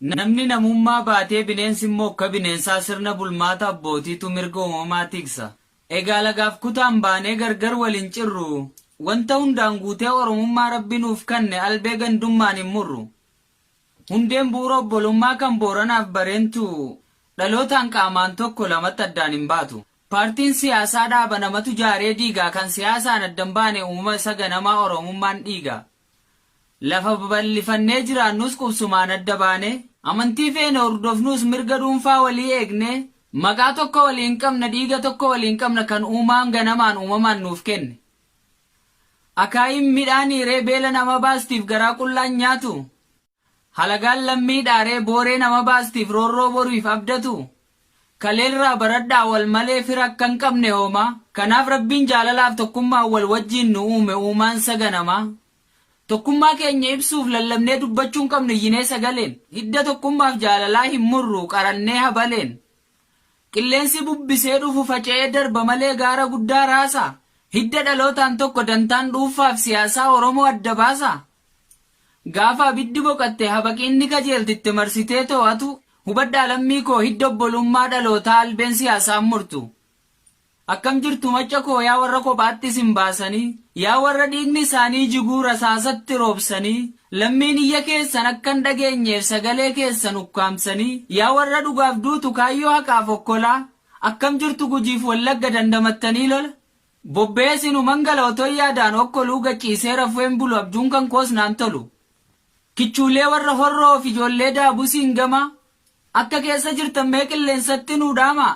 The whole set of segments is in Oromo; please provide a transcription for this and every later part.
Namni namummaa baatee bineensi immoo akka bineensaa sirna bulmaata abbootiitu mirga uumamaa tiksa. Egaa lagaaf kutaan baanee gargar wal hin cirru. Wanta hundaan guutee Oromummaa Rabbi nuuf kanne albee gandummaan hin murru. Hundeen bu'uura obbolummaa kan Booranaaf Bareentu dhalootaan qaamaan tokko lamatti addaan hin baatu. Paartiin siyaasaa dhaaba namatu jaaree diiga kan siyaasaan adda hin baane uumama isa ganamaa Oromummaan dhiiga. Lafa babal'ifannee jiraannus qubsumaan adda baanee, amantii feene hordofnus mirga dhuunfaa walii eegnee, maqaa tokko waliin qabna dhiiga tokko waliin qabna kan uumaan ganamaan uumamaan nuuf kenne. Akaayiin midhaaniiree beela nama baastiif garaa qullaan nyaatu? Halagaan lammii dhaaree booree nama baastiif roorroo boriif abdatu? Kaleerraa baradhaa wal malee fira akka hin qabne hoomaa. Kanaaf Rabbiin jaalalaaf tokkummaan wal wajjiin nu uume uumaan sa ganamaa. Tokkummaa keenya ibsuuf lallabnee dubbachuu hin qabnu iyyinee sagaleen. Hidda tokkummaaf jaalalaa hin murru qarannee habaleen. Qilleensi bubbisee dhufu faca'ee darba malee gaara guddaa raasaa? Hidda dhalootaan tokko dantaan dhuunfaaf siyaasaa Oromoo adda baasaa? Gaafa abiddi boqatte habaqiin ni kajeelti itti marsitee too'atu. Hubadhaa lammii koo hidda obbolummaa dhalootaa albeen siyaasaan murtu. Akkam jirtu macca koo yaa warra kophaatti isin baasanii, yaa warra dhiigni isaanii jiguu rasaasatti roobsanii, lammiin iyya keessan akka hin dhageenyeef sagalee keessan ukkaamsanii, yaa warra dhugaaf duutu kaayyoo haqaaf okkolaa, akkam jirtu Gujiif Wallagga dandamattanii lola? Bobba'ee sinuman gala otoon yaadaan okkoluu gad ciisee rafuu hin bulu abjuun kan koos naan tolu. Kichuulee warra Horroof ijoollee Daabusiin gamaa, akka keessa jirtan mee qilleensatti nuu dhaamaa.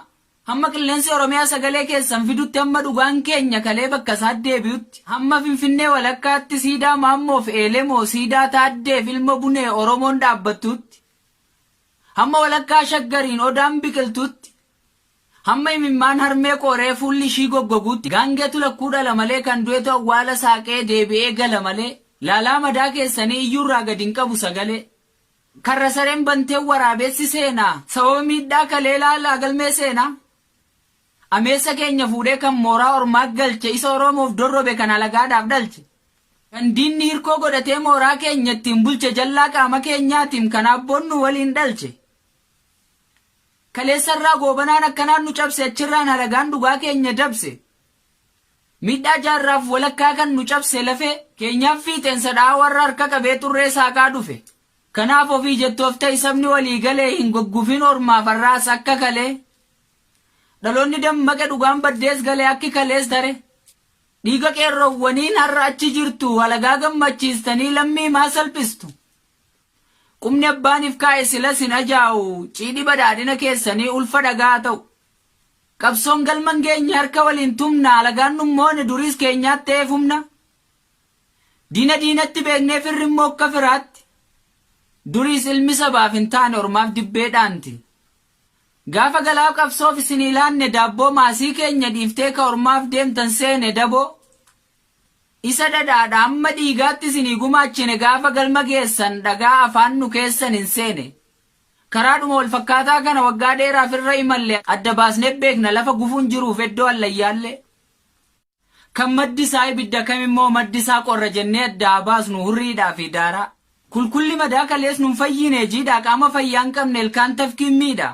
Hamma qilleensi Oromiyaa sagalee keessan fidutti hamma dhugaan keenya kalee bakka isaatti deebi'utti hamma Finfinnee walakkaatti siidaa Maammoof Eelemoo siidaa Taaddeef ilma Bunee Oromoon dhaabbattuutti hamma walakkaa Shaggariin Odaan biqiltuutti hamma imimmaan harmee qooree fuulli ishii goggoguutti gaangeetu lakkuu dhala malee kan du'etu awwaala saaqee deebi'ee gala malee laalaa madaa keessanii iyyuurraa gad hin qabu sagalee. Karra sareen bantee waraabessi seenaa sababa miidhaa kalee laalaa galmee seenaa. Ameessa keenya fuudhee kan mooraa ormaa galche isa Oromoof dorrobe kan halagaadhaaf dhalche. Kan diinni hirkoo godhatee mooraa keenya ittiin bulche jallaa qaama keenyaatiin kan abboon nu waliin dhalche. Kaleessarraa goobanaan akkanaan nu cabse achirraan halagaan dhugaa keenya dabse. Miidhaa jaarraaf walakkaa kan nu cabse lafee keenyaaf fiixeensa dha'aa warra harka qabee xurree saaqaa dhufe. Kanaaf ofii jettu of ta'i sabni walii galee hin goggufin ormaaf har'aas akka kalee. Dhaloonni dammaqe dhugaan baddees galee akki kalees tare. Dhiiga qeerroowwaniin har'a achi jirtu halagaa gammachiistanii lammii maa salphistu? Qubni abbaaniif kaa'e silas hin ajaa'u ciidhi badhaadhina keessanii ulfa dhagaa haa ta'u. Qabsoon galma hin geenye harka waliin tumna alagaan nun moone duriis keenyaatti ta'eef humna. Diina diinatti beeknee firri immoo akka firaatti. Duriis ilmi sabaaf hin taane ormaaf dibbee dhaanti. Gaafa galaa qabsoof isinii laanne daabboo maasii keenya dhiiftee ka ormaaf deemtan seene daboo. Isa dhadhaadha hamma dhiigaatti isinii gumaachine gaafa galma geessan dhagaa afaan nu keessan hin seene. Karaadhuma wal fakkaataa kana waggaa dheeraaf irra imalle adda baasnee beekna lafa gufuun jiruuf eddoo allayyaallee. Kan maddi isaa ibidda kam immoo maddi isaa qorra jennee adda haa baasnu hurriidhaa fi daaraa. Kulkulli madaa kalees nun fayyine jiidhaa qaama fayyaa hin qabne ilkaan tafkiin miidha.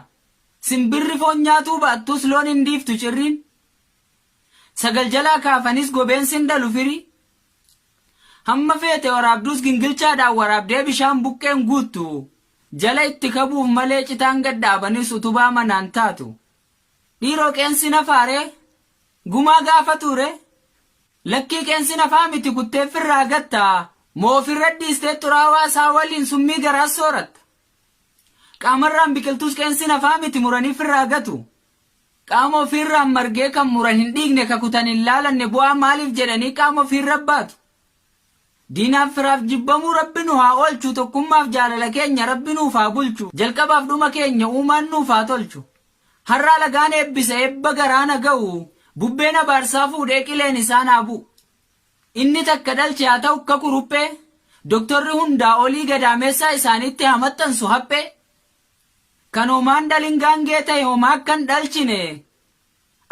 Simbirri foon nyaatuu baattus loon hin dhiiftu cirriin. Sagal jalaa kaafanis gobeensi hin dhalu firii. Hamma feete waraabduus gingilchaadhaan waraabdee bishaan buqqeen guuttu. Jala itti kabuuf malee citaan gad dhaabanis utubaa manaan taatu. Dhiiroo qeensi nafaaree? Gumaa gaafatuuree? Lakkii qeensi nafaa miti kuttee firraa gatta. Moo ofirra dhiistee xuraawaa isaa waliin summii garaas sooratta? Qaamarraan biqiltuus qeensi nafaa miti muranii firraa gatu. Qaama ofiirraan margee kan muran hin dhiigne ka kutan hin laalanne bu'aa maaliif jedhanii qaama ofiirra baatu. Diinaaf firaaf jibbamuu Rabbi nu haa oolchu tokkummaaf jaalala keenya Rabbi nuuf haa bulchu jalqabaaf dhuma keenya uumaan nuuf haa tolchu. Har'a alagaan eebbisa eebba garaa na ga'u bubbeen abaarsaa fuudhee qileen isaan haa bu'u. Inni takka dhalche haa ta'u akka kuruphee doktorri hundaa olii gadaameessaa isaaniitti haa maxxansu haphee. Kan homaan dhalin gaangee ta'e homaa akka hin dhalchine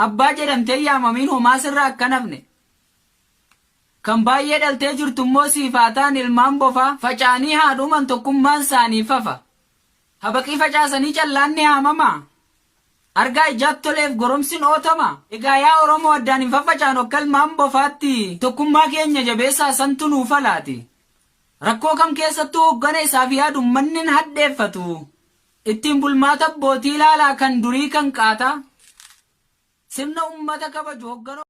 abbaa jedhamtee yaamamiin homaa sirraa akka hin hafne. Kan baay'ee dhaltee jirtu immoo siif haa ta'an ilmaan bofaa faca'anii haa dhuman tokkummaan isaanii fafa. Habaqii facaasanii callaan ni haamama. Argaa ijaat toleef goromsin ootama. Egaa yaa Oromoo addaan hin faffacaanu akka ilmaan bofaatti. Tokkummaa keenya jabeessaa santu nuu falaati. Rakkoo kam keessattuu hoggana isaaf yaadu ummanni hin hadheeffatu. Ittiin bulmaata abbootii ilaalaa kan durii kan qaataa. Sirna ummata kabaju hoggana.